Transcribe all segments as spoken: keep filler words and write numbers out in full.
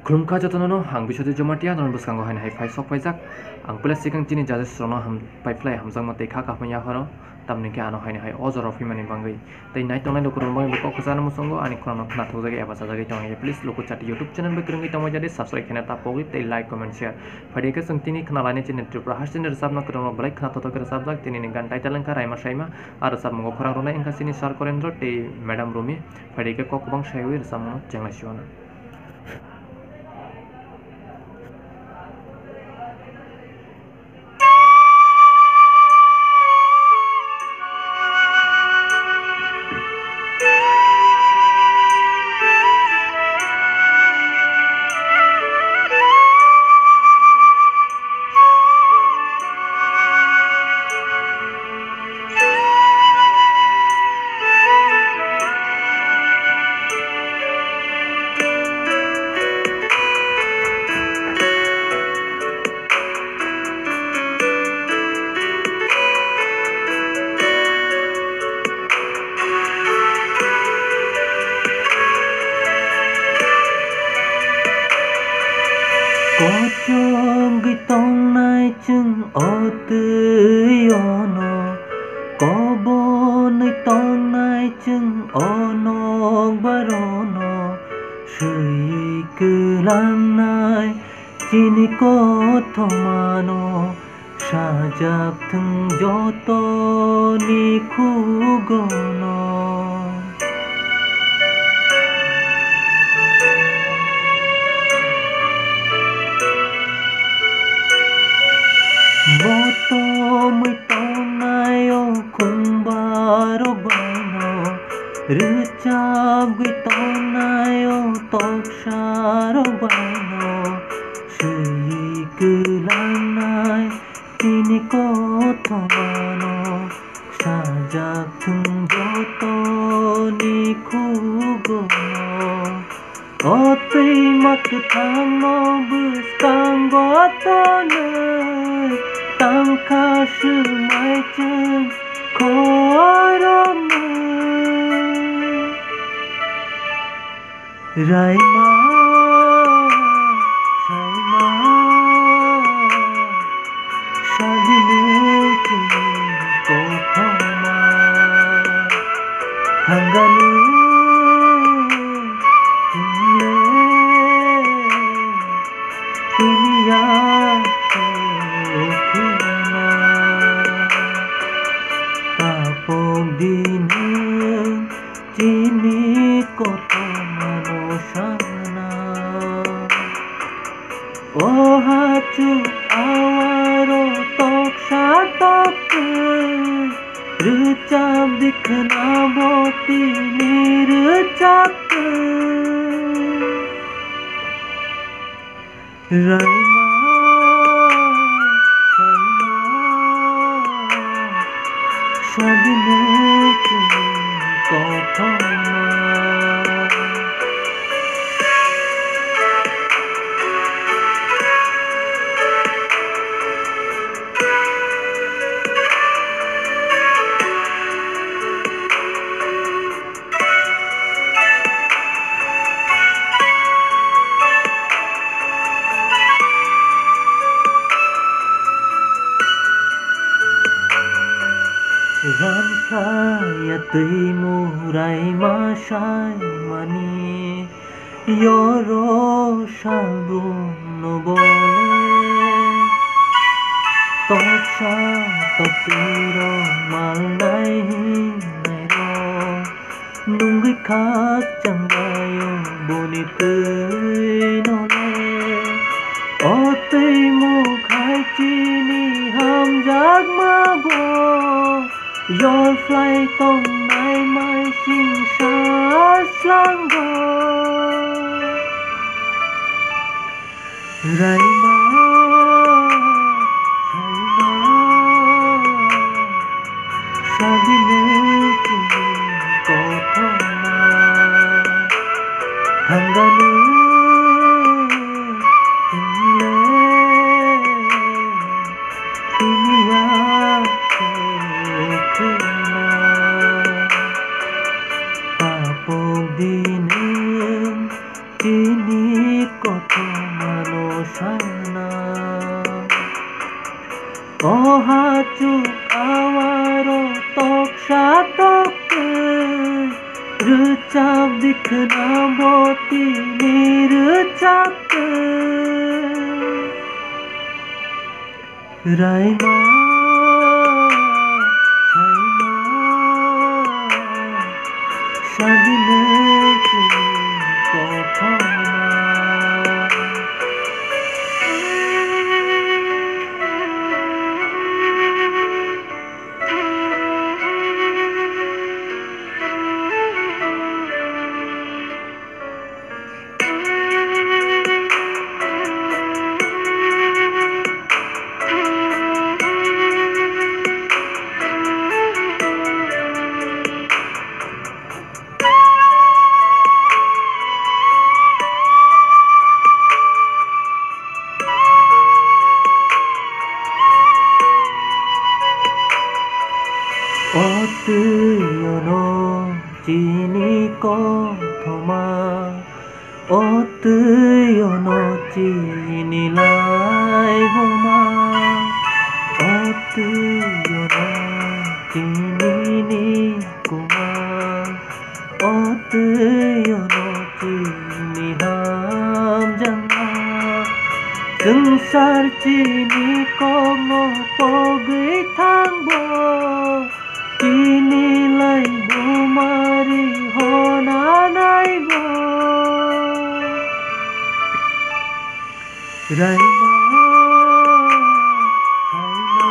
Khulumkha jotono no, ang Biswajit Jamatia, norok bwskango haino hai phai sok paijak. Ang puila sikang chini judges rokno ham-, pai phlai hamjakma tei kha kaham yapharo, tamni khe ano haino hai o jora phimani bangwi. Tei nai tongnai lukurokni bagwi bo kok kwchangno muchungo ani khorangno khna thokjagwi eba chajagwi tongya. Please luku chati YouTube channel bai kwrwngwi tongma jadi subscribe khaina ta pogwi tei like, comment, share. Phaidi khe chwng tini khna lainai chini Tripura hasteni rwchapna kwrwngrok belai khna thothok khe rwchapjak. Tinini gan title wngkha Raima Saima, a rwchapmungo khorang rwnai wngkha chini Sir Korendro tei Madam Rumi. Phaidi khe kok kwbang saiwi rwchapmungno chenglai sio ano. Kochogwi tongnai chwng o twi ono, kobonwi tongnai chwng o nokbarono, swi kwlangnai chini kothomano, sajak thwng jotoni khugono. Bo tomwi tongnai o khumbarok baino, rwchapgwi tongnai o toksarok baino, swi kwlangnai chini kothomano, sajak thwng jotoni khugono. O twima kwthangno bwskango tonwi, tangkha swmai chwng khoroknwi. Raima, Saima, sadini chini kothoma, thangani chini le tini ya khuna. Tapok dini chini kothomano sana. O hachuk awaro toksa toktwi, rwchap di khna bo tini rwchaptwi. Raima, Saima, sadini chini kothoma. Ramkha ya twi murai ma saimani, yoro salbrum no bole. Toksa toktwirok malnai hinnairok, nungwi khakchanglaio boni twino le. O twi mukhai chini hamjakma bo, yorphlai tongnai maising sa slango. Raima, Saima, sadini chini kothoma, thangani chini le tini ya khuna. Tapok dini chini kothomano sana. O hachuk awaro toksa toktwi, rwchap dikhna bo tini rwchaptwi. Raima, Saima, sadile tini kothoma. O twi ono chini kothoma, o twi ono chini laibuma, o twi ono chini nikuma, o twi ono chini hamjakma. Swngchar chini kokno pogwi thangbo, chini laibuma ri hona naibo. Raima, Saima,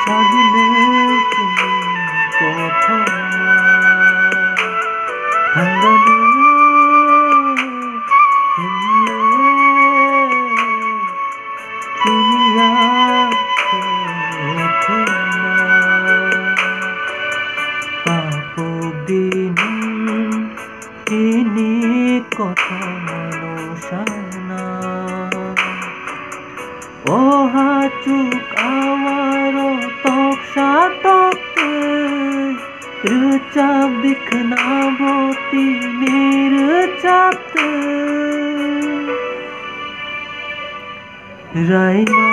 sadile tini kothoma. Thangani tini le tini ya kothoma. Tapuk dini chini kothomano sana. O hachuk awaro toksa toktwi, rwchap dikhna bo tini rwchaptwi. Raima,